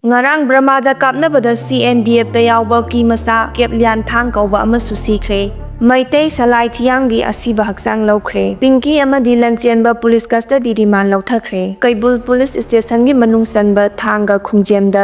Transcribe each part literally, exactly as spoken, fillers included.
ꯉꯔꯥꯡ ꯕꯔꯃꯥꯗ ꯀꯥꯞꯅꯕꯗ ꯁꯤ N D ꯑꯦꯐꯇ ꯌꯥꯎꯕ ꯀꯤ ꯃꯆꯥ ꯀꯦꯞ ꯂꯤꯌꯥꯟ ꯊꯥꯡ ꯀꯧꯕ ꯑꯃꯁꯨ ꯁꯤꯈ꯭ꯔꯦ꯫ ꯃꯩꯇꯩ ꯁꯂꯥꯏ ꯊꯤꯌꯥꯝꯒꯤ ꯑꯁꯤꯕ ꯍꯛꯆꯥꯡ ꯂꯧꯈ꯭ꯔꯦ꯫ ꯄꯤꯡꯀꯤ ꯑꯃꯗꯤ ꯂꯟꯆꯦꯟꯕ ꯄꯨꯂꯤꯁ ꯀꯁꯇꯗꯤ ꯔꯤꯃꯥꯟ ꯂꯧꯊꯈ꯭ꯔꯦ꯫ ꯀꯩꯕꯨꯜ ꯄꯨꯂꯤꯁ ꯁ꯭ꯇꯦꯁꯟꯒꯤ ꯃꯅꯨꯡ ꯆꯟꯕ ꯊꯥꯡꯒ ꯈꯨꯝꯖꯦꯝꯗ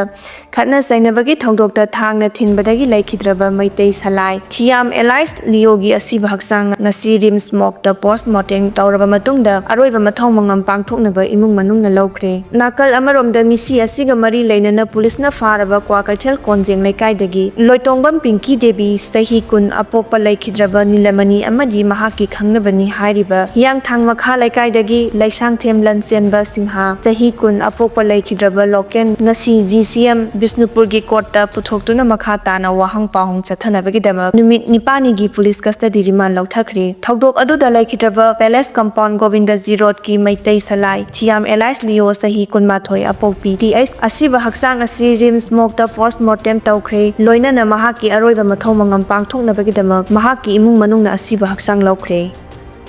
ꯈꯠꯅ ꯆꯩꯅꯕꯒꯤ ꯊꯧꯗꯣꯛꯇ ꯊꯥꯡꯅ ꯊꯤꯟꯕꯗꯒꯤ ꯂꯩꯈꯤꯗ꯭ꯔꯕ ꯃꯩꯇꯩ ꯁꯂꯥꯏ ꯊꯤꯌꯥꯝ ꯑꯦꯂꯥꯏꯁ ꯂꯤꯌꯣꯒꯤ ꯑꯁꯤꯕ ꯍꯛꯆꯥꯡ ꯉꯁꯤ ꯔꯤꯝꯁ ꯃꯣꯛꯇ ꯄꯣꯁꯠꯃꯣꯔꯇꯦꯝ ꯇꯧꯔꯕ ꯃꯇꯨꯡꯗ ꯑꯔꯣꯏꯕ ꯃꯊꯧ ꯃꯉꯝ ꯄꯥꯡꯊꯣꯛꯅꯕ ꯏꯃꯨꯡ ꯃꯅꯨꯡꯅ ꯂꯧꯈ꯭ꯔꯦ꯫ ꯅꯥꯀꯜ ꯑꯃꯔꯣꯝꯗ ꯃꯤꯁꯤ ꯑꯁꯤꯒ ꯃꯔꯤ ꯂꯩꯅꯅ ꯄꯨꯂꯤꯁꯅ ꯐꯥꯔꯕ ꯀ꯭ꯋꯥꯀꯩꯊꯦꯜ ꯀꯣꯟꯖꯦꯡ ꯂꯩꯀꯥꯏꯗꯒꯤ ꯂꯣꯏꯇꯣꯡꯕꯝ ꯄꯤꯡꯀꯤ ꯗꯦꯕꯤ, ꯆꯍꯤ ꯀꯨꯟ, ꯑꯄꯣꯛꯄ ꯂꯩꯈꯤꯗ꯭ꯔꯕ ꯅꯤꯂꯃꯅꯤ ꯑꯃꯗꯤ ꯃꯍꯥꯛꯀꯤ ꯈꯪꯅꯕꯅꯤ ꯍꯥꯏꯔꯤꯕ ꯍꯤꯌꯥꯡꯊꯥꯡ ꯃꯈꯥ ꯂꯩꯀꯥꯏꯗꯒꯤ ꯂꯩꯁꯥꯡꯊꯦꯝ ꯂꯟꯆꯦꯟꯕ ꯁꯤꯡꯍ, ꯆꯍꯤ ꯀꯨꯟ, ꯑꯄꯣꯛꯄ ꯂꯩꯈꯤꯗ꯭ꯔꯕ ꯂꯣꯀꯦꯟ ꯉꯁꯤ ꯖꯤ ꯁꯤ ꯑꯦꯝ ꯕꯤꯁꯅꯨꯄꯨꯔꯒꯤ ꯀꯣꯔꯠꯇ ꯄꯨꯊꯣꯛꯇꯨꯅ ꯃꯈꯥ ꯇꯥꯅ ꯋꯥꯍꯪ ꯄꯥꯎꯍꯪ ꯆꯠꯊꯅꯕꯒꯤꯗꯃꯛ ꯅꯨꯃꯤꯠ ꯅꯤꯄꯥꯜꯅꯤꯒꯤ ꯄꯨꯂꯤꯁ ꯀꯁꯇꯗꯤ ꯔꯤꯃꯥꯟ ꯂꯧꯊꯈ꯭ꯔꯦ꯫ ꯊꯧꯗꯣꯛ ꯑꯗꯨꯗ ꯂꯩꯈꯤꯗ꯭ꯔꯕ ꯄꯦꯂꯦꯁ ꯀꯝꯄꯥꯎꯟ ꯒꯣꯕꯤꯟꯗꯖꯤ ꯔꯣꯗꯀꯤ ꯃꯩꯇꯩ ꯁꯂꯥꯏ ꯊꯤꯌꯥꯝ ꯑꯦꯂꯥꯏꯁ ꯂꯤꯌꯣ, ꯆꯍꯤ ꯀꯨꯟꯃꯥꯊꯣꯏ, ꯑꯄꯣꯛꯄꯤ ꯇꯤ ꯑꯩꯆ ꯑꯁꯤꯕ ꯍꯛꯆꯥꯡ ꯑꯁꯤ ꯔꯤꯝꯁ ꯃꯣꯛꯇ ꯄꯣꯁꯠꯃꯣꯔꯇꯦꯝ ꯇꯧꯈ꯭ꯔꯦ꯫ ꯂꯣꯏꯅꯅ ꯃꯍꯥꯛꯀꯤ ꯑꯔꯣꯏꯕ ꯃꯊꯧ ꯃꯉꯝ ꯄꯥꯡꯊꯣꯛꯅꯕꯒꯤꯗꯃꯛ ꯃꯍꯥꯛꯀꯤ ꯏꯃꯨꯡ ꯃꯅꯨꯡꯅ ꯑꯁꯤꯕ ꯍꯛꯆꯥꯡ ꯂꯧꯈ꯭ꯔꯦ꯫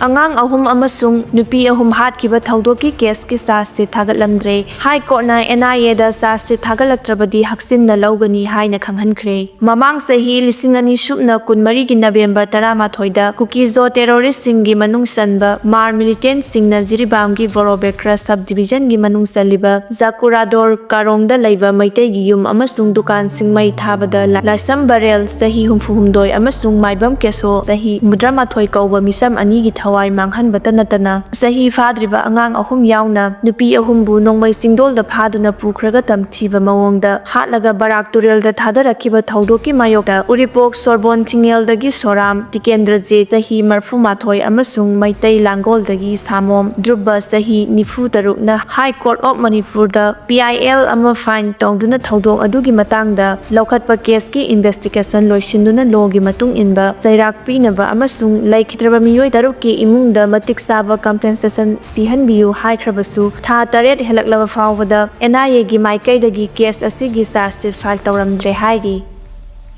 ꯑꯉꯥꯡ ꯑꯍꯨꯝ ꯑꯃꯁꯨꯡ ꯅꯨꯄꯤ ꯑꯍꯨꯝ ꯍꯥꯠꯈꯤꯕ ꯊꯧꯗꯣꯛꯀꯤ ꯀꯦꯁꯀꯤ ꯆꯥꯔꯖ ꯁꯤꯠ ꯊꯥꯒꯠꯂꯝꯗ꯭ꯔꯦ꯫ ꯍꯥꯏ ꯀꯣꯔꯠꯅ ꯑꯦꯟ ꯑꯥꯏ ꯑꯦꯗ ꯆꯥꯔꯖ ꯁꯤꯠ ꯊꯥꯒꯠꯂꯛꯇ꯭ꯔꯕꯗꯤ ꯍꯛꯆꯤꯟꯅ ꯂꯧꯒꯅꯤ ꯍꯥꯏꯅ ꯈꯪꯍꯟꯈ꯭ꯔꯦ꯫ ꯃꯃꯥꯡ ꯆꯍꯤ ꯂꯤꯁꯤꯡ ꯑꯅꯤ ꯁꯨꯞꯅ ꯀꯨꯟꯃꯔꯤꯒꯤ ꯅꯕꯦꯝꯕꯔ ꯇꯔꯥꯃꯥꯊꯣꯏꯗ ꯀꯨꯀꯤꯖꯣ ꯇꯦꯔꯣꯔꯤꯁ꯭ꯠꯁꯤꯡꯒꯤ ꯃꯅꯨꯡ ꯆꯟꯕ ꯃꯥꯔ ꯃꯤꯂꯤꯇꯦꯟꯠꯁꯤꯡꯅ ꯖꯤꯔꯤꯕꯥꯝꯒꯤ ꯕꯣꯔꯣꯕꯦꯀ꯭ꯔ ꯁꯕ ꯗꯤꯕꯤꯖꯟꯒꯤ ꯃꯅꯨꯡ ꯆꯜꯂꯤꯕ ꯖꯥꯀꯨꯔꯥꯗꯣꯔ ꯀꯥꯔꯣꯡꯗ ꯂꯩꯕ ꯃꯩꯇꯩꯒꯤ ꯌꯨꯝ ꯑꯃꯁꯨꯡ ꯗꯨꯀꯥꯟꯁꯤꯡ ꯃꯩ ꯊꯥꯕꯗ ꯂꯥ-, ꯂꯥꯏꯁ꯭ꯔꯝ ꯕꯔꯦꯜ, ꯆꯍꯤ ꯍꯨꯝꯐꯨ ꯍꯨꯝꯗꯣꯏ, ꯑꯃꯁꯨꯡ ꯃꯥꯏꯕꯝ ꯀꯦꯁꯣ, ꯆꯍꯤ ꯍꯨꯝꯗ꯭ꯔꯥꯃꯥꯊꯣꯏ ꯀꯧꯕ ꯃꯤꯁꯝ ꯑꯅꯤꯒꯤ ꯊꯋꯥꯏ ꯃꯥꯡꯍꯟꯕꯇ ꯅꯠꯇꯅ, ꯆꯍꯤ ꯐꯥꯗ꯭ꯔꯤꯕ ꯑꯉꯥꯡ ꯑꯍꯨꯝ ꯌꯥꯎꯅ ꯅꯨꯄꯤ ꯑꯍꯨꯝꯕꯨ ꯅꯣꯡꯃꯩ ꯆꯤꯡꯗꯣꯜꯗ ꯐꯥꯗꯨꯅ ꯄꯨꯈ꯭ꯔꯒ ꯇꯝꯊꯤꯕ ꯃꯑꯣꯡꯗ ꯍꯥꯠꯂꯒ ꯕꯔꯥꯛ ꯇꯨꯔꯦꯜꯗ ꯊꯥꯗꯔꯛꯈꯤꯕ ꯊꯧꯗꯣꯛꯀꯤ ꯃꯥꯌꯣꯛꯇ ꯎꯔꯤꯄꯣꯛ ꯁꯣꯔꯕꯣꯟ ꯊꯤꯡꯉꯦꯜꯗꯒꯤ ꯁꯣꯔꯥꯝ ꯇꯤꯀꯦꯟꯗ꯭ꯔꯖꯤꯠ, ꯆꯍꯤ ꯃꯔꯐꯨ ꯃꯥꯊꯣꯏ, ꯑꯃꯁꯨꯡ ꯃꯩꯇꯩ ꯂꯥꯡꯒꯣꯜꯗꯒꯤ ꯁꯥꯃꯣꯝ ꯙ꯭ꯔꯨꯕ, ꯆꯍꯤ ꯅꯤꯐꯨ ꯇꯔꯨꯛꯅ High Court of Manipurꯗ ꯄꯤ ꯑꯥꯏ ꯑꯦꯜ ꯑꯃ ꯐꯥꯏꯟ ꯇꯧꯗꯨꯅ ꯊꯧꯗꯣꯛ ꯑꯗꯨꯒꯤ ꯃꯇꯥꯡꯗ ꯂꯧꯈꯠꯄ ꯀꯦꯁꯀꯤ ꯏꯟꯚꯦꯁꯇꯤꯒꯦꯁꯟ ꯂꯣꯏꯁꯤꯟꯗꯨꯅ ꯂꯣꯒꯤ ꯃꯇꯨꯡ ꯏꯟꯕ ꯆꯩꯔꯥꯛ ꯄꯤꯅꯕ ꯑꯃꯁꯨꯡ ꯂꯩꯈꯤꯗ꯭ꯔꯕ ꯃꯤꯑꯣꯏ ꯇꯔꯨꯛꯀꯤ ꯏꯃꯨꯡꯗ ꯃꯇꯤꯛ ꯆꯥꯕ ꯀꯝꯄꯦꯟꯁꯦꯁꯟ ꯄꯤꯍꯟꯕꯤꯌꯨ ꯍꯥꯏꯈ꯭ꯔꯕꯁꯨ, ꯊꯥ ꯇꯔꯦꯠ ꯍꯦꯜꯂꯛꯂꯕ ꯐꯥꯎꯕꯗ ꯑꯦꯟ ꯑꯥꯏ ꯑꯦꯒꯤ ꯃꯥꯏꯀꯩꯗꯒꯤ ꯀꯦꯁ ꯑꯁꯤꯒꯤ ꯆꯥꯔꯖ ꯁꯤꯠ ꯐꯥꯏꯜ ꯇꯧꯔꯝꯗ꯭ꯔꯦ ꯍꯥꯏꯔꯤ꯫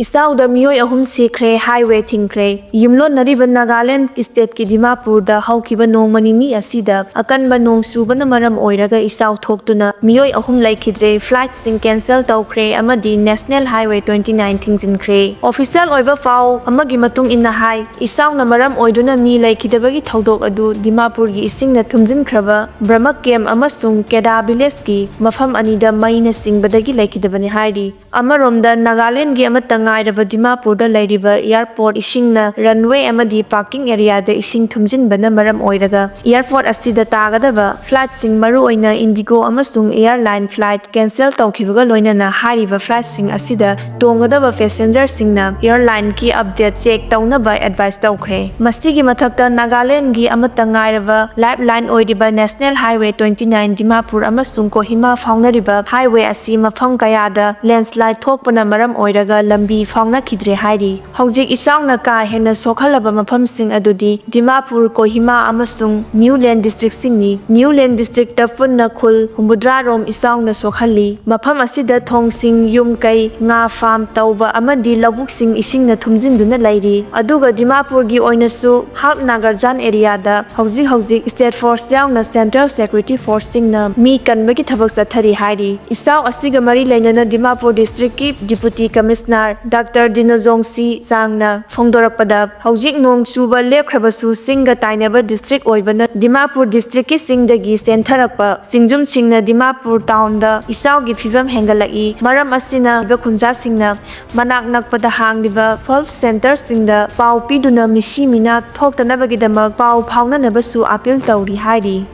ꯏꯆꯥꯎꯗ ꯃꯤꯑꯣꯏ ꯑꯍꯨꯝ ꯁꯤꯈ꯭ꯔꯦ, highway ꯊꯤꯡꯈ꯭ꯔꯦ꯫ ꯌꯨꯝꯂꯣꯟꯅꯔꯤꯕ ꯅꯥꯒꯥꯂꯦꯟ stateꯀꯤ ꯗꯤꯃꯥꯄꯨꯔꯗ ꯍꯧꯈꯤꯕ ꯅꯣꯡꯃ ꯅꯤꯅꯤ ꯑꯁꯤꯗ ꯑꯀꯟꯕ ꯅꯣꯡ ꯆꯨꯕꯅ ꯃꯔꯝ ꯑꯣꯏꯔꯒ ꯏꯆꯥꯎ ꯊꯣꯛꯇꯨꯅ ꯃꯤꯑꯣꯏ ꯑꯍꯨꯝ ꯂꯩꯈꯤꯗ꯭ꯔꯦ, flightꯁꯤꯡ cancel ꯇꯧꯈ꯭ꯔꯦ ꯑꯃꯗꯤ National Highway twenty nine ꯊꯤꯡꯖꯤꯟꯈ꯭ꯔꯦ꯫ Official ꯑꯣꯏꯕ ꯄꯥꯎ ꯑꯃꯒꯤ ꯃꯇꯨꯡ ꯏꯟꯅ ꯍꯥꯏ, ꯏꯆꯥꯎꯅ ꯃꯔꯝ ꯑꯣꯏꯗꯨꯅ ꯃꯤ ꯂꯩꯈꯤꯗꯕꯒꯤ ꯊꯧꯗꯣꯛ ꯑꯗꯨ ꯗꯤꯃꯥꯄꯨꯔꯒꯤ ꯏꯁꯤꯡꯅ ꯊꯨꯝꯖꯤꯟꯈ꯭ꯔꯕ ꯕ꯭ꯔꯍꯃ ꯀꯦꯝ ꯑꯃꯁꯨꯡ ꯀꯦꯗꯥ villageꯀꯤ ꯃꯐꯝ ꯑꯅꯤꯗ ꯃꯩꯅ ꯆꯤꯡꯕꯗꯒꯤ ꯂꯩꯈꯤꯗꯕꯅꯤ ꯍꯥꯏꯔꯤ꯫ ꯑꯃꯔꯣꯝꯗ ꯅꯥꯒꯥꯂꯦꯟꯒꯤ ꯑꯃꯠꯇ ꯉꯥꯏꯔꯕ ꯗꯤꯃꯥꯄꯨꯔꯗ ꯂꯩꯔꯤꯕ airport ꯏꯁꯤꯡꯅ runway ꯑꯃꯗꯤ parking areaꯗ ꯏꯁꯤꯡ ꯊꯨꯝꯖꯤꯟꯕꯅ ꯃꯔꯝ ꯑꯣꯏꯔꯒ airport ꯑꯁꯤꯗ ꯇꯥꯒꯗꯕ flightꯁꯤꯡ, ꯃꯔꯨꯑꯣꯏꯅ IndiGo ꯑꯃꯁꯨꯡ airline flight cancel ꯇꯧꯈꯤꯕꯒ ꯂꯣꯏꯅꯅ ꯍꯥꯏꯔꯤꯕ flightꯁꯤꯡ ꯑꯁꯤꯗ ꯇꯣꯡꯒꯗꯕ passengerꯁꯤꯡꯅ airlineꯒꯤ update check ꯇꯧꯅꯕ advice ꯇꯧꯈ꯭ꯔꯦ꯫ ꯃꯁꯤꯒꯤ ꯃꯊꯛꯇ ꯅꯥꯒꯥꯂꯦꯟꯒꯤ ꯑꯃꯠꯇ ꯉꯥꯏꯔꯕ lifeline ꯑꯣꯏꯔꯤꯕ National Highway twenty nine Dimapur ꯑꯃꯁꯨꯡ ꯀꯣꯍꯤꯃꯥ ꯐꯥꯎꯅꯔꯤꯕ highway ꯑꯁꯤ ꯃꯐꯝ ꯀꯌꯥꯗ landslide ꯊꯣꯛꯄꯅ ꯃꯔꯝ ꯑꯣꯏꯔꯒ ꯂꯝꯕꯤ ꯐꯥꯎꯅꯈꯤꯗ꯭ꯔꯦ ꯍꯥꯏꯔꯤ꯫ ꯍꯧꯖꯤꯛ ꯏꯆꯥꯎꯅ ꯀꯥ ꯍꯦꯟꯅ ꯁꯣꯛꯍꯜꯂꯕ ꯃꯐꯝꯁꯤꯡ ꯑꯗꯨꯗꯤ ꯗꯤꯃꯥꯄꯨꯔ, ꯀꯣꯍꯤꯃꯥ ꯑꯃꯁꯨꯡ ꯅ꯭ꯌꯨ ꯂꯦꯟ districtꯁꯤꯡꯅꯤ꯫ ꯅ꯭ꯌꯨ ꯂꯦꯟ districtꯇ ꯄꯨꯟꯅ ꯈꯨꯜ ꯍꯨꯝꯐꯨꯇꯔꯥ ꯔꯣꯝ ꯏꯆꯥꯎꯅ ꯁꯣꯛꯍꯜꯂꯤ꯫ ꯃꯐꯝ ꯑꯁꯤꯗ ꯊꯣꯡꯁꯤꯡ, ꯌꯨꯝ ꯀꯩ, ꯉꯥ farm ꯇꯧꯕ ꯑꯃꯗꯤ ꯂꯧꯕꯨꯛꯁꯤꯡ ꯏꯁꯤꯡꯅ ꯊꯨꯝꯖꯤꯟꯗꯨꯅ ꯂꯩꯔꯤ꯫ ꯑꯗꯨꯒ ꯗꯤꯃꯥꯄꯨꯔꯒꯤ ꯑꯣꯏꯅꯁꯨ half Nagarjan areaꯗ ꯍꯧꯖꯤꯛ ꯍꯧꯖꯤꯛ state force ꯌꯥꯎꯅ central security forceꯁꯤꯡꯅ ꯃꯤ ꯀꯟꯕꯒꯤ ꯊꯕꯛ ꯆꯠꯊꯔꯤ ꯍꯥꯏꯔꯤ꯫ ꯏꯆꯥꯎ ꯑꯁꯤꯒ ꯃꯔꯤ ꯂꯩꯅꯅ ꯗꯤꯃꯥꯄꯨꯔ districtꯀꯤ Deputy Commissioner Doctor ꯗꯤꯅꯖꯣꯡꯁꯤ ꯆꯥꯡꯅ ꯐꯣꯡꯗꯣꯔꯛꯄꯗ, ꯍꯧꯖꯤꯛ ꯅꯣꯡ ꯆꯨꯕ ꯂꯦꯞꯈ꯭ꯔꯕꯁꯨ ꯆꯤꯡꯒ ꯇꯥꯏꯅꯕ district ꯑꯣꯏꯕꯅ ꯗꯤꯃꯥꯄꯨꯔ districtꯀꯤ ꯆꯤꯡꯗꯒꯤ ꯆꯦꯟꯊꯔꯛꯄ ꯆꯤꯡꯖꯨꯝꯁꯤꯡꯅ ꯗꯤꯃꯥꯄꯨꯔ townꯗ ꯏꯆꯥꯎꯒꯤ ꯐꯤꯕꯝ ꯍꯦꯟꯒꯠꯂꯛꯏ꯫ ꯃꯔꯝ ꯑꯁꯤꯅ ꯈꯨꯟꯖꯥꯁꯤꯡꯅ ꯃꯅꯥꯛ ꯅꯛꯄꯗ ꯍꯥꯡꯂꯤꯕ help centreꯁꯤꯡꯗ ꯄꯥꯎ ꯄꯤꯗꯨꯅ ꯃꯤꯁꯤ ꯃꯤꯅꯥ ꯊꯣꯛꯇꯅꯕꯒꯤꯗꯃꯛ ꯄꯥꯎ ꯐꯥꯎꯅꯅꯕꯁꯨ appeal ꯇꯧꯔꯤ ꯍꯥꯏꯔꯤ꯫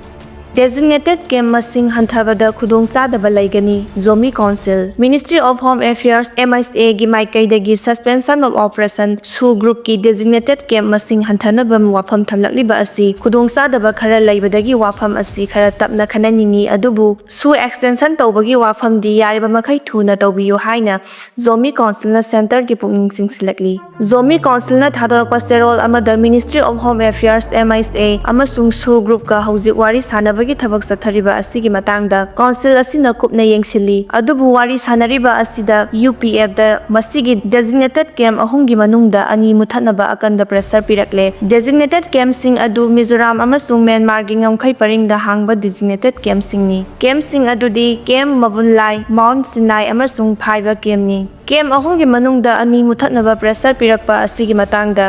Designated camp ꯃꯁꯤꯡ ꯍꯟꯊꯕꯗ ꯈꯨꯗꯣꯡꯆꯥꯗꯕ ꯂꯩꯒꯅꯤ, Zomi council꯫ Ministry of Home Affairs, MHAꯒꯤ ꯃꯥꯏꯀꯩꯗꯒꯤ suspension of operation SoO groupꯀꯤ designated camp ꯃꯁꯤꯡ ꯍꯟꯊꯅꯕ ꯋꯥꯐꯝ ꯊꯝꯂꯛꯂꯤꯕ ꯑꯁꯤ ꯈꯨꯗꯣꯡꯆꯥꯗꯕ ꯈꯔ ꯂꯩꯕꯗꯒꯤ ꯋꯥꯐꯝ ꯑꯁꯤ ꯈꯔ ꯇꯞꯅ ꯈꯟꯅꯅꯤꯡꯏ, ꯑꯗꯨꯕꯨ SoO extension ꯇꯧꯕꯒꯤ ꯋꯥꯐꯝꯗꯤ ꯌꯥꯔꯤꯕ ꯃꯈꯩ ꯊꯨꯅ ꯇꯧꯕꯤꯌꯨ ꯍꯥꯏꯅ ꯖꯣꯃꯤ councilꯅ centreꯒꯤ ꯄꯨꯛꯅꯤꯡ ꯆꯤꯡꯁꯤꯜꯂꯛꯂꯤ꯫ ꯖꯣꯃꯤ councilꯅ ꯊꯥꯗꯣꯔꯛꯄ ꯆꯦꯔꯣꯜ ꯑꯃꯗ Ministry of Home Affairs, MHA ꯑꯃꯁꯨꯡ SoO groupꯀ ꯍꯧꯖꯤꯛ ꯋꯥꯔꯤ ꯁꯥꯅꯕ ꯒꯤ ꯊꯕꯛ ꯆꯠꯊꯔꯤꯕ ꯑꯁꯤꯒꯤ ꯃꯇꯥꯡꯗ ꯀꯥꯎꯟꯁꯤꯜ ꯑꯁꯤꯅ ꯀꯨꯞꯅ ꯌꯦꯡꯁꯤꯜꯂꯤ꯫ ꯑꯗꯨꯕꯨ ꯋꯥꯔꯤ ꯁꯥꯅꯔꯤꯕ ꯑꯁꯤꯗ ꯌꯨ ꯄꯤ ꯑꯦꯐꯇ ꯃꯁꯤꯒꯤ designated camp ꯑꯍꯨꯝꯒꯤ ꯃꯅꯨꯡꯗ ꯑꯅꯤ ꯃꯨꯊꯠꯅꯕ ꯑꯀꯟꯕ pressure ꯄꯤꯔꯛꯂꯦ꯫ Designated campꯁꯤꯡ ꯑꯗꯨ ꯃꯤꯖꯣꯔꯥꯝ ꯑꯃꯁꯨꯡ ꯃ꯭ꯌꯥꯟꯃꯥꯔꯒꯤ ꯉꯝꯈꯩ ꯄꯔꯤꯡꯗ ꯍꯥꯡꯕ designated campꯁꯤꯡꯅꯤ꯫ Campꯁꯤꯡ ꯑꯗꯨꯗꯤ Camp ꯃꯕꯨꯟꯂꯥꯏ, Mount Sinai ꯑꯃꯁꯨꯡ ꯐꯥꯏꯕ campꯅꯤ꯫ Camp ꯑꯍꯨꯝꯒꯤ ꯃꯅꯨꯡꯗ ꯑꯅꯤ ꯃꯨꯊꯠꯅꯕ pressure ꯄꯤꯔꯛꯄ ꯑꯁꯤꯒꯤ ꯃꯇꯥꯡꯗ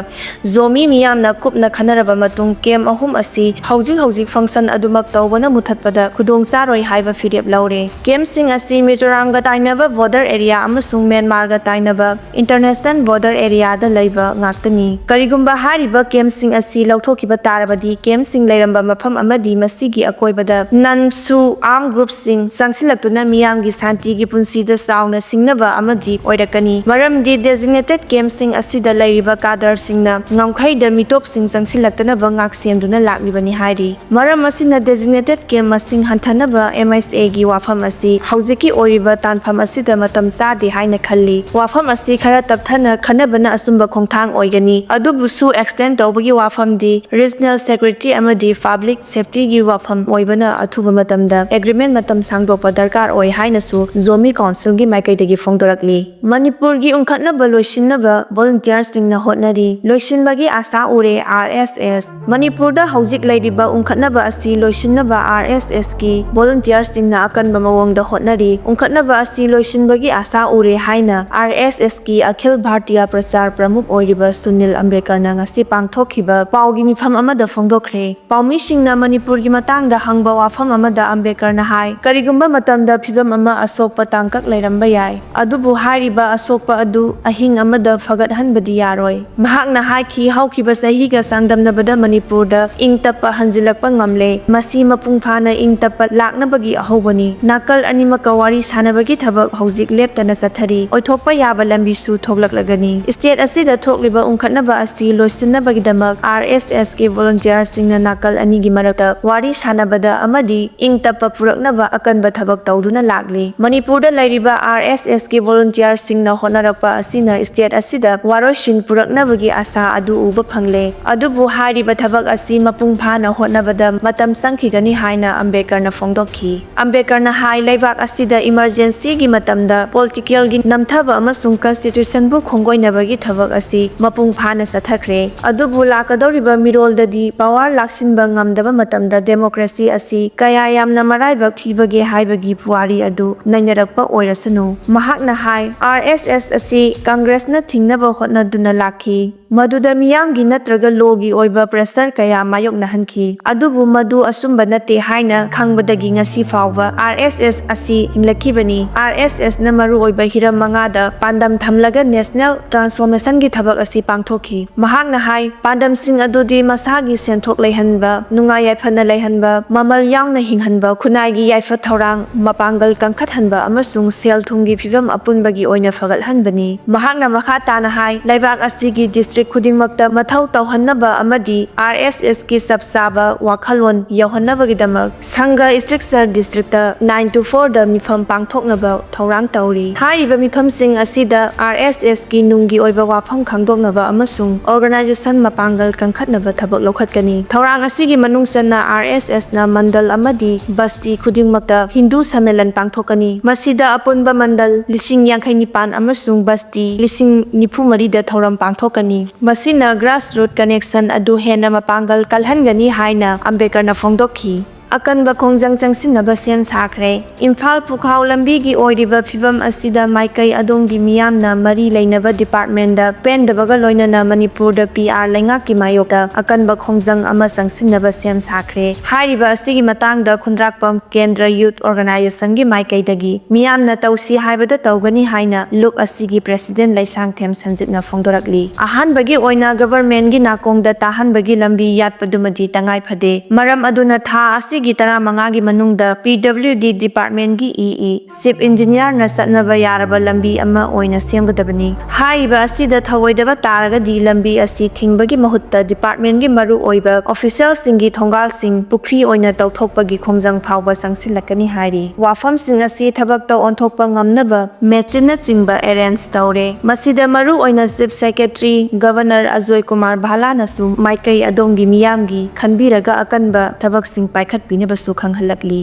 ꯖꯣꯃꯤ ꯃꯤꯌꯥꯝꯅ ꯀꯨꯞꯅ ꯈꯟꯅꯔꯕ ꯃꯇꯨꯡ camp ꯑꯍꯨꯝ ꯑꯁꯤ ꯍꯧꯖꯤꯛ ꯍꯧꯖꯤꯛ function ꯑꯗꯨꯃꯛ ꯇꯧꯕꯅ ꯃꯨꯊꯠꯄꯗ ꯈꯨꯗꯣꯡꯆꯥꯔꯣꯏ ꯍꯥꯏꯕ ꯐꯤꯔꯦꯞ ꯂꯧꯔꯦ꯫ Campꯁꯤꯡ ꯑꯁꯤ ꯃꯤꯖꯣꯔꯥꯝꯒ ꯇꯥꯏꯅꯕ border area ꯑꯃꯁꯨꯡ ꯃ꯭ꯌꯥꯟꯃꯥꯔꯒ ꯇꯥꯏꯅꯕ international border areaꯗ ꯂꯩꯕ ꯉꯥꯛꯇꯅꯤ꯫ ꯀꯔꯤꯒꯨꯝꯕ ꯍꯥꯏꯔꯤꯕ campꯁꯤꯡ ꯑꯁꯤ ꯂꯧꯊꯣꯛꯈꯤꯕ ꯇꯥꯔꯕꯗꯤ campꯁꯤꯡ ꯂꯩꯔꯝꯕ ꯃꯐꯝ ꯑꯃꯗꯤ ꯃꯁꯤꯒꯤ ꯑꯀꯣꯏꯕꯗ non-SoO armed groupꯁꯤꯡ ꯆꯪꯁꯤꯜꯂꯛꯇꯨꯅ ꯃꯤꯌꯥꯝꯒꯤ ꯁꯥꯟꯇꯤꯒꯤ ꯄꯨꯟꯁꯤꯗ ꯆꯥꯎꯅ ꯁꯤꯡꯅꯕ ꯑꯃꯗꯤ ꯑꯣꯏꯔꯛꯀꯅꯤ꯫ ꯃꯔꯝꯗꯤ designated campꯁꯤꯡ ꯑꯁꯤꯗ ꯂꯩꯔꯤꯕ cadreꯁꯤꯡꯅ ꯉꯝꯈꯩꯗ ꯃꯤꯇꯣꯞꯁꯤꯡ ꯆꯪꯁꯤꯜꯂꯛꯇꯅꯕ ꯉꯥꯛꯁꯦꯟꯗꯨꯅ ꯂꯥꯛꯂꯤꯕꯅꯤ ꯍꯥꯏꯔꯤ꯫ ꯃꯔꯝ ꯑꯁꯤꯅ designated camp ꯃꯁꯤꯡ ꯍꯟꯊꯅꯕ M S Aꯒꯤ ꯋꯥꯐꯝ ꯑꯁꯤ ꯍꯧꯖꯤꯛꯀꯤ ꯑꯣꯏꯔꯤꯕ ꯇꯥꯟꯐꯝ ꯑꯁꯤꯗ ꯃꯇꯝ ꯆꯥꯗꯦ ꯍꯥꯏꯅ ꯈꯜꯂꯤ꯫ ꯋꯥꯐꯝ ꯑꯁꯤ ꯈꯔ ꯇꯞꯊꯅ ꯈꯟꯅꯕꯅ ꯑꯆꯨꯝꯕ ꯈꯣꯡꯊꯥꯡ ꯑꯣꯏꯒꯅꯤ꯫ ꯑꯗꯨꯕꯨꯁꯨ extend ꯇꯧꯕꯒꯤ ꯋꯥꯐꯝꯗꯤ regional security ꯑꯃꯗꯤ public safetyꯒꯤ ꯋꯥꯐꯝ ꯑꯣꯏꯕꯅ ꯑꯊꯨꯕ ꯃꯇꯝꯗ agreement ꯃꯇꯝ ꯁꯥꯡꯗꯣꯛꯄ ꯗꯔꯀꯥꯔ ꯑꯣꯏ ꯍꯥꯏꯅꯁꯨ ꯖꯣꯃꯤ ꯀꯥꯎꯟꯁꯤꯜꯒꯤ ꯃꯥꯏꯀꯩꯗꯒꯤ ꯐꯣꯡꯗꯣꯔꯛꯂꯤ꯫ ꯃꯅꯤꯄꯨꯔꯒꯤ ꯎꯪꯈꯠꯅꯕ ꯂꯣꯏꯁꯤꯟꯅꯕ volunteersꯁꯤꯡꯅ ꯍꯣꯠꯅꯔꯤ꯫ ꯂꯣꯏꯁꯤꯟꯕꯒꯤ ꯑꯥꯁꯥ ꯎꯔꯦ, R S S꯫ ꯃꯅꯤꯄꯨꯔꯗ ꯍꯧꯖꯤꯛ ꯂꯩꯔꯤꯕ ꯎꯪꯈꯠꯅꯕ ꯑꯁꯤ ꯂꯣꯏꯁꯤꯟꯅꯕ R S Sꯀꯤ volunteersꯁꯤꯡꯅ ꯑꯀꯟꯕ ꯃꯑꯣꯡꯗ ꯍꯣꯠꯅꯔꯤ꯫ ꯎꯪꯈꯠꯅꯕ ꯑꯁꯤ ꯂꯣꯏꯁꯤꯟꯕꯒꯤ ꯑꯥꯁꯥ ꯎꯔꯦ ꯍꯥꯏꯅ R S Sꯀꯤ ꯑꯈꯤꯜ ꯚꯥꯔꯇꯤꯌꯥ ꯄ꯭ꯔꯆꯥꯔ ꯄ꯭ꯔꯃꯨꯈ ꯑꯣꯏꯔꯤꯕ ꯁꯨꯅꯤꯜ ꯑꯝꯕꯦꯗꯀꯔꯅ ꯉꯁꯤ ꯄꯥꯡꯊꯣꯛꯈꯤꯕ ꯄꯥꯎꯒꯤ ꯃꯤꯐꯝ ꯑꯃꯗ ꯐꯣꯡꯗꯣꯛꯈ꯭ꯔꯦ꯫ ꯄꯥꯎꯃꯤꯁꯤꯡꯅ ꯃꯅꯤꯄꯨꯔꯒꯤ ꯃꯇꯥꯡꯗ ꯍꯪꯕ ꯋꯥꯐꯝ ꯑꯃꯗ ꯑꯝꯕꯦꯗꯀꯔꯅ ꯍꯥꯏ, ꯀꯔꯤꯒꯨꯝꯕ ꯃꯇꯝꯗ ꯐꯤꯚꯝ ꯑꯃ ꯑꯁꯣꯛꯄ ꯇꯥꯡꯀꯛ ꯂꯩꯔꯝꯕ ꯌꯥꯏ, ꯑꯗꯨꯕꯨ ꯍꯥꯏꯔꯤꯕ ꯑꯁꯣꯛꯄ ꯑꯗꯨ ꯑꯍꯤꯡ ꯑꯃꯗ ꯐꯒꯠꯍꯟꯕꯗꯤ ꯌꯥꯔꯣꯏ꯫ ꯃꯍꯥꯛꯅ ꯍꯥꯏꯈꯤ, ꯍꯧꯈꯤꯕ ꯆꯍꯤꯒ ꯆꯥꯡꯗꯝꯅꯕꯗ ꯃꯅꯤꯄꯨꯔꯗ ꯏꯪ ꯇꯞꯄ ꯍꯟꯖꯤꯜꯂꯛꯄ ꯉꯝꯂꯦ꯫ ꯃꯁꯤ ꯃꯄꯨꯡ ꯐꯥꯅ ꯏꯪ ꯇꯞꯄ ꯂꯥꯛꯅꯕꯒꯤ ꯑꯍꯧꯕꯅꯤ꯫ ꯅꯥꯀꯜ ꯑꯅꯤꯃꯛꯀ ꯋꯥꯔꯤ ꯁꯥꯅꯕꯒꯤ ꯊꯕꯛ ꯍꯧꯖꯤꯛ ꯂꯦꯞꯇꯅ ꯆꯠꯊꯔꯤ꯫ ꯑꯣꯏꯊꯣꯛꯄ ꯌꯥꯕ ꯂꯝꯕꯤꯁꯨ ꯊꯣꯛꯂꯛꯂꯒꯅꯤ꯫ State ꯑꯁꯤꯗ ꯊꯣꯛꯂꯤꯕ ꯎꯪꯈꯠꯅꯕ ꯑꯁꯤ ꯂꯣꯏꯁꯤꯟꯅꯕꯒꯤꯗꯃꯛ R S Sꯀꯤ volunteersꯁꯤꯡꯅ ꯅꯥꯀꯜ ꯑꯅꯤꯒꯤ ꯃꯔꯛꯇ ꯋꯥꯔꯤ ꯁꯥꯅꯕꯗ ꯑꯃꯗꯤ ꯏꯪ ꯇꯞꯄ ꯄꯨꯔꯛꯅꯕ ꯑꯀꯟꯕ ꯊꯕꯛ ꯇꯧꯗꯨꯅ ꯂꯥꯛꯂꯤ꯫ ꯃꯅꯤꯄꯨꯔꯗ ꯂꯩꯔꯤꯕ R S Sꯀꯤ volunteers ꯁꯤꯡꯅ ꯍꯣꯠꯅꯔꯛꯄ ꯑꯁꯤꯅ state ꯑꯁꯤꯗ ꯋꯥꯔꯣꯏꯁꯤꯟ ꯄꯨꯔꯛꯅꯕꯒꯤ ꯑꯥꯁꯥ ꯑꯗꯨ ꯎꯕ ꯐꯪꯂꯦ꯫ ꯑꯗꯨꯕꯨ ꯍꯥꯏꯔꯤꯕ ꯊꯕꯛ ꯑꯁꯤ ꯃꯄꯨꯡ ꯐꯥꯅ ꯍꯣꯠꯅꯕꯗ ꯃꯇꯝ ꯆꯪꯈꯤꯒꯅꯤ ꯍꯥꯏꯅ ꯑꯝꯕꯦꯗꯀꯔꯅ ꯐꯣꯡꯗꯣꯛꯈꯤ꯫ ꯑꯝꯕꯦꯗꯀꯔꯅ ꯍꯥꯏ, ꯂꯩꯕꯥꯛ ꯑꯁꯤꯗ emergencyꯒꯤ ꯃꯇꯝꯗ politicalꯒꯤ ꯅꯝꯊꯕ ꯑꯃꯁꯨꯡ constitutionꯕꯨ ꯈꯣꯡꯒꯣꯏꯅꯕꯒꯤ ꯊꯕꯛ ꯑꯁꯤ ꯃꯄꯨꯡ ꯐꯥꯅ ꯆꯠꯊꯈ꯭ꯔꯦ꯫ ꯑꯗꯨꯕꯨ ꯂꯥꯛꯀꯗꯧꯔꯤꯕ ꯃꯤꯔꯣꯜꯗꯗꯤ power ꯂꯥꯛꯁꯤꯟꯕ ꯉꯝꯗꯕ ꯃꯇꯝꯗ democracy ꯑꯁꯤ ꯀꯌꯥ ꯌꯥꯝꯅ ꯃꯔꯥꯏꯕꯛ ꯊꯤꯕꯒꯦ ꯍꯥꯏꯕꯒꯤ ꯄꯨꯋꯥꯔꯤ ꯑꯗꯨ ꯅꯩꯅꯔꯛꯄ ꯑꯣꯏꯔꯁꯅꯨ꯫ ꯃꯍꯥꯛꯅ ꯍꯥꯏ, RSS ꯑꯁꯤ Congressꯅ ꯊꯤꯡꯅꯕ ꯍꯣꯠꯅꯗꯨꯅ ꯂꯥꯛꯈꯤ꯫ ꯃꯗꯨꯗ ꯃꯤꯌꯥꯝꯒꯤ ꯅꯠꯇ꯭ꯔꯒ lawꯒꯤ ꯑꯣꯏꯕ pressure ꯀꯌꯥ ꯃꯥꯌꯣꯛꯅꯍꯟꯈꯤ꯫ ꯑꯗꯨꯕꯨ ꯃꯗꯨ ꯑꯆꯨꯝꯕ ꯅꯠꯇꯦ ꯍꯥꯏꯅ ꯈꯪꯕꯗꯒꯤ ꯉꯁꯤ ꯐꯥꯎꯕ RSS ꯑꯁꯤ ꯍꯤꯡꯂꯛꯈꯤꯕꯅꯤ꯫ RSSꯅ ꯃꯔꯨꯑꯣꯏꯕ ꯍꯤꯔꯝ ꯃꯉꯥꯗ ꯄꯥꯟꯗꯝ ꯊꯝꯂꯒ national transformationꯒꯤ ꯊꯕꯛ ꯑꯁꯤ ꯄꯥꯡꯊꯣꯛꯈꯤ꯫ ꯃꯍꯥꯛꯅ ꯍꯥꯏ, ꯄꯥꯟꯗꯝꯁꯤꯡ ꯑꯗꯨꯗꯤ ꯃꯁꯥꯒꯤ ꯁꯦꯟꯊꯣꯛ ꯂꯩꯍꯟꯕ, ꯅꯨꯡꯉꯥꯏ ꯌꯥꯏꯐꯅ ꯂꯩꯍꯟꯕ, ꯃꯃꯜ ꯌꯥꯎꯅ ꯍꯤꯡꯍꯟꯕ, ꯈꯨꯟꯅꯥꯏꯒꯤ ꯌꯥꯏꯐ ꯊꯧꯔꯥꯡ, ꯃꯄꯥꯡꯒꯜ ꯀꯟꯈꯠꯍꯟꯕ ꯑꯃꯁꯨꯡ ꯁꯦꯜ ꯊꯨꯝꯒꯤ ꯐꯤꯕꯝ ꯑꯄꯨꯟꯕꯒꯤ ꯑꯣꯏꯅ ꯐꯒꯠꯍꯟꯕꯅꯤ꯫ ꯃꯍꯥꯛꯅ ꯃꯈꯥ ꯇꯥꯅ ꯍꯥꯏ, ꯂꯩꯕꯥꯛ ꯑꯁꯤꯒꯤ district ꯈꯨꯗꯤꯡꯃꯛꯇ ꯃꯊꯧ ꯇꯧꯍꯟꯅꯕ ꯑꯃꯗꯤ RSSꯀꯤ ꯆꯞ ꯆꯥꯕ ꯋꯥꯈꯜꯂꯣꯟ ꯌꯧꯍꯟꯅꯕꯒꯤꯗꯃꯛ ꯁꯪꯘ structure districtꯇ nine to fourꯗ ꯃꯤꯐꯝ ꯄꯥꯡꯊꯣꯛꯅꯕ ꯊꯧꯔꯥꯡ ꯇꯧꯔꯤ꯫ ꯍꯥꯏꯔꯤꯕ ꯃꯤꯐꯝꯁꯤꯡ ꯑꯁꯤꯗ RSSꯀꯤ ꯅꯨꯡꯒꯤ ꯑꯣꯏꯕ ꯋꯥꯐꯝ ꯈꯪꯗꯣꯛꯅꯕ ꯑꯃꯁꯨꯡ organization ꯃꯄꯥꯡꯒꯜ ꯀꯟꯈꯠꯅꯕ ꯊꯕꯛ ꯂꯧꯈꯠꯀꯅꯤ꯫ ꯊꯧꯔꯥꯡ ꯑꯁꯤꯒꯤ ꯃꯅꯨꯡ ꯆꯟꯅ RSSꯅ ꯃꯟꯗꯜ ꯑꯃꯗꯤ ꯕꯁꯇꯤ ꯈꯨꯗꯤꯡꯃꯛꯇ ꯍꯤꯟꯗꯨ ꯁꯝꯃꯦꯂꯟ ꯄꯥꯡꯊꯣꯛꯀꯅꯤ꯫ ꯃꯁꯤꯗ ꯑꯄꯨꯟꯕ ꯃꯟꯗꯜ ꯂꯤꯁꯤꯡ ꯌꯥꯡꯈꯩ ꯅꯤꯄꯥꯟ ꯑꯃꯁꯨꯡ ꯕꯁꯇꯤ ꯂꯤꯁꯤꯡ ꯅꯤꯐꯨ ꯃꯔꯤꯗ ꯊꯧꯔꯝ ꯄꯥꯡꯊꯣꯛꯀꯅꯤ꯫ ꯃꯁꯤꯅ grassroot connection ꯑꯗꯨ ꯍꯦꯟꯅ ꯃꯄꯥꯡꯒꯜ ꯀꯜꯍꯟꯒꯅꯤ ꯍꯥꯏꯅ ꯑꯝꯕꯦꯗꯀꯔꯅ ꯐꯣꯡꯗꯣꯛꯈꯤ꯫ ꯑꯀꯟꯕ ꯈꯣꯡꯖꯪ ꯆꯪꯁꯤꯟꯅꯕ ꯁꯦꯝ ꯁꯥꯈ꯭ꯔꯦ꯫ ꯏꯝꯐꯥꯜ ꯄꯨꯈꯥꯎ ꯂꯝꯕꯤꯒꯤ ꯑꯣꯏꯔꯤꯕ ꯐꯤꯕꯝ ꯑꯁꯤꯗ ꯃꯥꯏꯀꯩ ꯑꯗꯣꯝꯒꯤ ꯃꯤꯌꯥꯝꯅ ꯃꯔꯤ ꯂꯩꯅꯕ departmentꯗ ꯄꯦꯟꯗꯕꯒ ꯂꯣꯏꯅꯅ ꯃꯅꯤꯄꯨꯔꯗ PR ꯂꯩꯉꯥꯛꯀꯤ ꯃꯥꯌꯣꯛꯇ ꯑꯀꯟꯕ ꯈꯣꯡꯖꯪ ꯑꯃ ꯆꯪꯁꯤꯟꯅꯕ ꯁꯦꯝ ꯁꯥꯈ꯭ꯔꯦ꯫ ꯍꯥꯏꯔꯤꯕ ꯑꯁꯤꯒꯤ ꯃꯇꯥꯡꯗ ꯈꯨꯟꯗ꯭ꯔꯥꯛꯄꯝ ꯀꯦꯟꯗ꯭ꯔ youth organizationꯒꯤ ꯃꯥꯏꯀꯩꯗꯒꯤ ꯃꯤꯌꯥꯝꯅ ꯇꯧꯁꯤ ꯍꯥꯏꯕꯗ ꯇꯧꯒꯅꯤ ꯍꯥꯏꯅ ꯂꯨꯞ ꯑꯁꯤꯒꯤ president ꯂꯩꯁꯥꯡꯊꯦꯝ ꯁꯟꯖꯤꯠꯅ ꯐꯣꯡꯗꯣꯔꯛꯂꯤ꯫ ꯑꯍꯥꯟꯕꯒꯤ ꯑꯣꯏꯅ governmentꯒꯤ ꯅꯥꯀꯣꯡꯗ ꯇꯥꯍꯟꯕꯒꯤ ꯂꯝꯕꯤ ꯌꯥꯠꯄꯗꯨꯃꯗꯤ ꯇꯉꯥꯏ ꯐꯗꯦ꯫ ꯃꯔꯝ ꯑꯗꯨꯅ ꯊꯥ ꯑꯁꯤ ꯒꯤ ꯇꯔꯥꯃꯉꯥꯒꯤ ꯃꯅꯨꯡꯗ P W D department ꯀꯤ E E, Chief Engineer ꯅ ꯆꯠꯅꯕ ꯌꯥꯔꯕ ꯂꯝꯕꯤ ꯑꯃ ꯑꯣꯏꯅ ꯁꯦꯝꯒꯗꯕꯅꯤ꯫ ꯍꯥꯏꯔꯤꯕ ꯑꯁꯤꯗ ꯊꯧꯑꯣꯏꯗꯕ ꯇꯥꯔꯒꯗꯤ ꯂꯝꯕꯤ ꯑꯁꯤ ꯊꯤꯡꯕꯒꯤ ꯃꯍꯨꯠꯇ department ꯀꯤ ꯃꯔꯨ ꯑꯣꯏꯕ official ꯁꯤꯡꯒꯤ ꯊꯣꯡꯒꯥꯜꯁꯤꯡ ꯄꯨꯈ꯭ꯔꯤ ꯑꯣꯏꯅ ꯇꯧꯊꯣꯛꯄꯒꯤ ꯈꯣꯡꯖꯪ ꯐꯥꯎꯕ ꯆꯪꯁꯤꯜꯂꯛꯀꯅꯤ ꯍꯥꯏꯔꯤ꯫ ꯋꯥꯐꯝꯁꯤꯡ ꯑꯁꯤ ꯊꯕꯛꯇ ꯑꯣꯟꯊꯣꯛꯄ ꯉꯝꯅꯕ ꯃꯦꯆꯤꯟꯅꯆꯤꯡꯕ arrange ꯇꯧꯔꯦ꯫ ꯃꯁꯤꯗ ꯃꯔꯨ ꯑꯣꯏꯅ Chief Secretary, Governor Ajoy Kumar ꯚꯥꯂꯥꯅꯁꯨ ꯃꯥꯏꯀꯩ ꯑꯗꯣꯝꯒꯤ ꯃꯤꯌꯥꯝꯒꯤ ꯈꯟꯕꯤꯔꯒ ꯑꯀꯟꯕ ꯊꯕꯛꯁꯤꯡ ꯄꯥꯏꯈꯠꯄꯤꯅꯕꯁꯨ ꯈꯪꯍꯜꯂꯛꯂꯤ꯫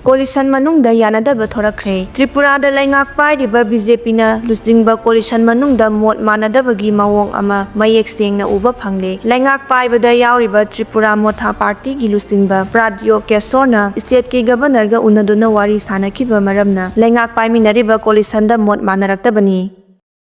Coalition ꯃꯅꯨꯡꯗ ꯌꯥꯅꯗꯕ ꯊꯣꯔꯛꯈ꯭ꯔꯦ꯫ ꯇ꯭ꯔꯤꯄꯨꯔꯥꯗ ꯂꯩꯉꯥꯛ ꯄꯥꯏꯔꯤꯕ B J P ꯅ ꯂꯨꯆꯤꯡꯕ coalition ꯃꯅꯨꯡꯗ ꯃꯣꯠ ꯃꯥꯟꯅꯗꯕꯒꯤ ꯃꯑꯣꯡ ꯑꯃ ꯃꯌꯦꯛ ꯁꯦꯡꯅ ꯎꯕ ꯐꯪꯂꯦ꯫ ꯂꯩꯉꯥꯛ ꯄꯥꯏꯕꯗ ꯌꯥꯎꯔꯤꯕ ꯇ꯭ꯔꯤꯄꯨꯔꯥ ꯃꯣꯊꯥ party ꯒꯤ ꯂꯨꯆꯤꯡꯕ ꯄ꯭ꯔꯥꯗ꯭ꯌꯣ ꯀꯦꯁꯣꯔꯅ state ꯀꯤ Governor ꯒ ꯎꯅꯗꯨꯅ ꯋꯥꯔꯤ ꯁꯥꯅꯈꯤꯕ ꯃꯔꯝꯅ ꯂꯩꯉꯥꯛ ꯄꯥꯏꯃꯤꯟꯅꯔꯤꯕ coalition ꯗ ꯃꯣꯠ ꯃꯥꯟꯅꯔꯛꯇꯕꯅꯤ꯫